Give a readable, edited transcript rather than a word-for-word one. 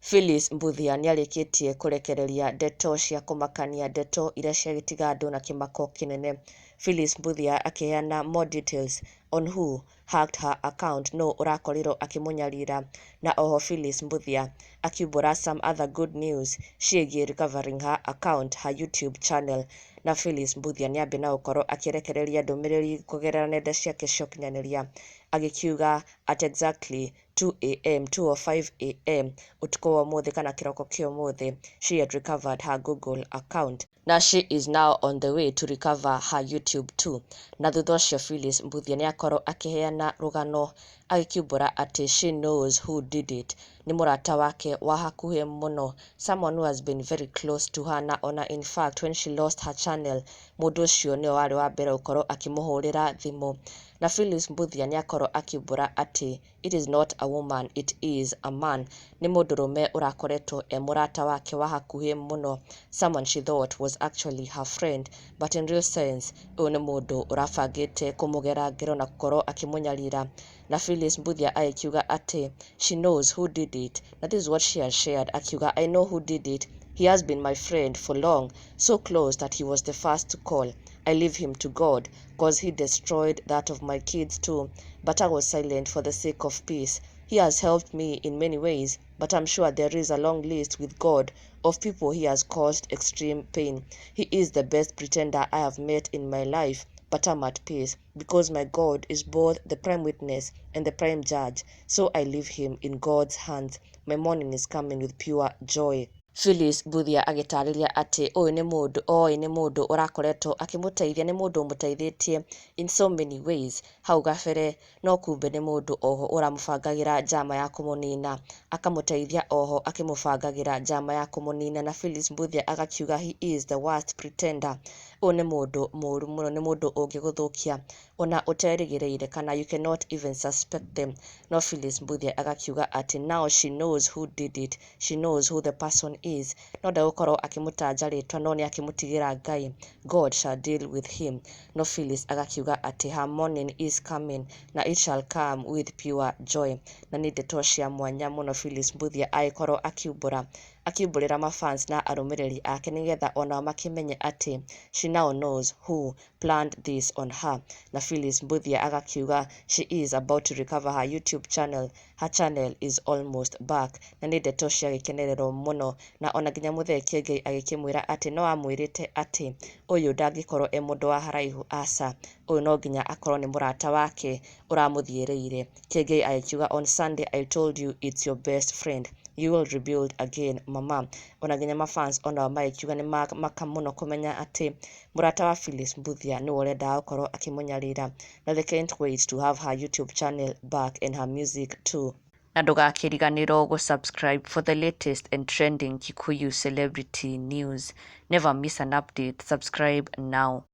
Phyllis Mbuthia nĩarĩkĩtie kũrekereria ndeto cia kũmakania, ndeto iria ciagĩtiga andũ na kĩmako kĩnene. Phyllis Mbuthia akĩheana more details on who hacked her account, nũ ũrakorirwo akĩmũnyarira, na oho Phyllis Mbuthia akiumbũra some other good news ciĩgiĩ recovering her account, her YouTube channel. Na Phyllis Mbuthia nĩambia na gũkorwo akĩrekereria ndũmĩrĩri kũgerera nenda ciake cia ũkinyanĩria, agĩkiuga at exactly 2 a.m., 2:05 a.m. ũtukũ wa ũmũthĩ kana kĩroko kĩa ũmũthĩ, she had recovered her Google account na she is now on the way to recover her YouTube too. Na thutha ũcio Phyllis Mbuthia nĩakorwo akĩheana rũgano agĩkiumbũra atĩ she knows who did it. Nĩ mũrata wake wa hakuhĩ mũno, someone who has been very close to her, na ona in fact when she lost her channel, mũndũ ũcio nĩwe warĩ wa mbere gũkorwo akĩmũhũrĩra thimũ. Na Phyllis Mbuthia nĩakorwo akiumbũra atĩ it is not a woman, it is a man. Nĩ mũndũrũme ũrakoretwo e mũrata wake wa hakuhĩ mũno, someone she thought was actually her friend, but in real sense ũyũ nĩ mũndũ ũrabangĩte kũmũgera ngero na gũkorwo akĩmũnyarira. Na Phyllis Mbuthia agĩkiuga atĩ she knows who did it, na this is what she has shared, akiuga, "I know who did it. He has been my friend for long, so close that he was the first to call. I leave him to God, 'cause he destroyed that of my kids too, but I was silent for the sake of peace. He has helped me in many ways, but I'm sure there is a long list with God of people he has caused extreme pain. He is the best pretender I have met in my life, but I'm at peace because my God is both the prime witness and the prime judge, so I leave him in God's hands. My morning is coming with pure joy." Phyllis Mbuthia agĩtarĩria atĩ ũyũ nĩ mũndũ oĩ, nĩ mũndũ ũrakoretwo akĩmũteithia, nĩ mũndũ ũmũteithĩtie in so many ways hau gabere, no kumbe nĩ mũndũ oho ũramũbangagĩra njama ya kũmũnina, akamũteithia oho akĩmũbangagĩra njama ya kũmũnina. Na Phyllis Mbuthia agakiuga he is the worst pretender. Ũyũ nĩ mũndũ mũru mũno, nĩ mũndũ ũngĩgũthũkia ona ũterĩgĩrĩire kana you cannot even suspect them. No Phyllis Mbuthia agakiuga atĩ now she knows who did it, she knows who the person is, no ndegũkorwo akĩmũtanja rĩtwa, no nĩ akĩmũtigĩra Ngai, God shall deal with him. No Phyllis agakiuga atĩ her morning is coming na it shall come with pure joy. Na nĩ ndeto cia mwanya mũno Phyllis Mbuthia agĩkorwo akiumbũra, akiumbũrĩra mafans na arũmĩrĩri ake, nĩgetha onao makĩmenye atĩ she now knows who planned this on her. Na Phyllis Mbuthia agakiuga she is about to recover her YouTube channel, her channel is almost back. Na nĩ ndeto cia gĩkenererwo mũno, na ona nginya Mũthee Kĩengei agĩkĩmwĩra atĩ no amwĩrĩte atĩ ũyũ ndangĩkorwo e mũndũ wa haraihu, aca, ũyũ no nginya akorwo nĩ mũrata wake ũramũthiĩrĩire. Kĩengei agĩkiuga, "On Sunday I told you it's your best friend. You will rebuild again, mama." Ona nginya mafans onao magĩkiuga nĩ maka mũno kũmenya atĩ mũrata wa Phyllis Mbuthia nĩwe ũrendaga gũkorwo akĩmũnyarira, na they can't wait to have her YouTube channel back and her music too. Na ndũgakĩriganĩrwo gũ-subscribe for the latest and trending Kikuyu celebrity news. Never miss an update. Subscribe now.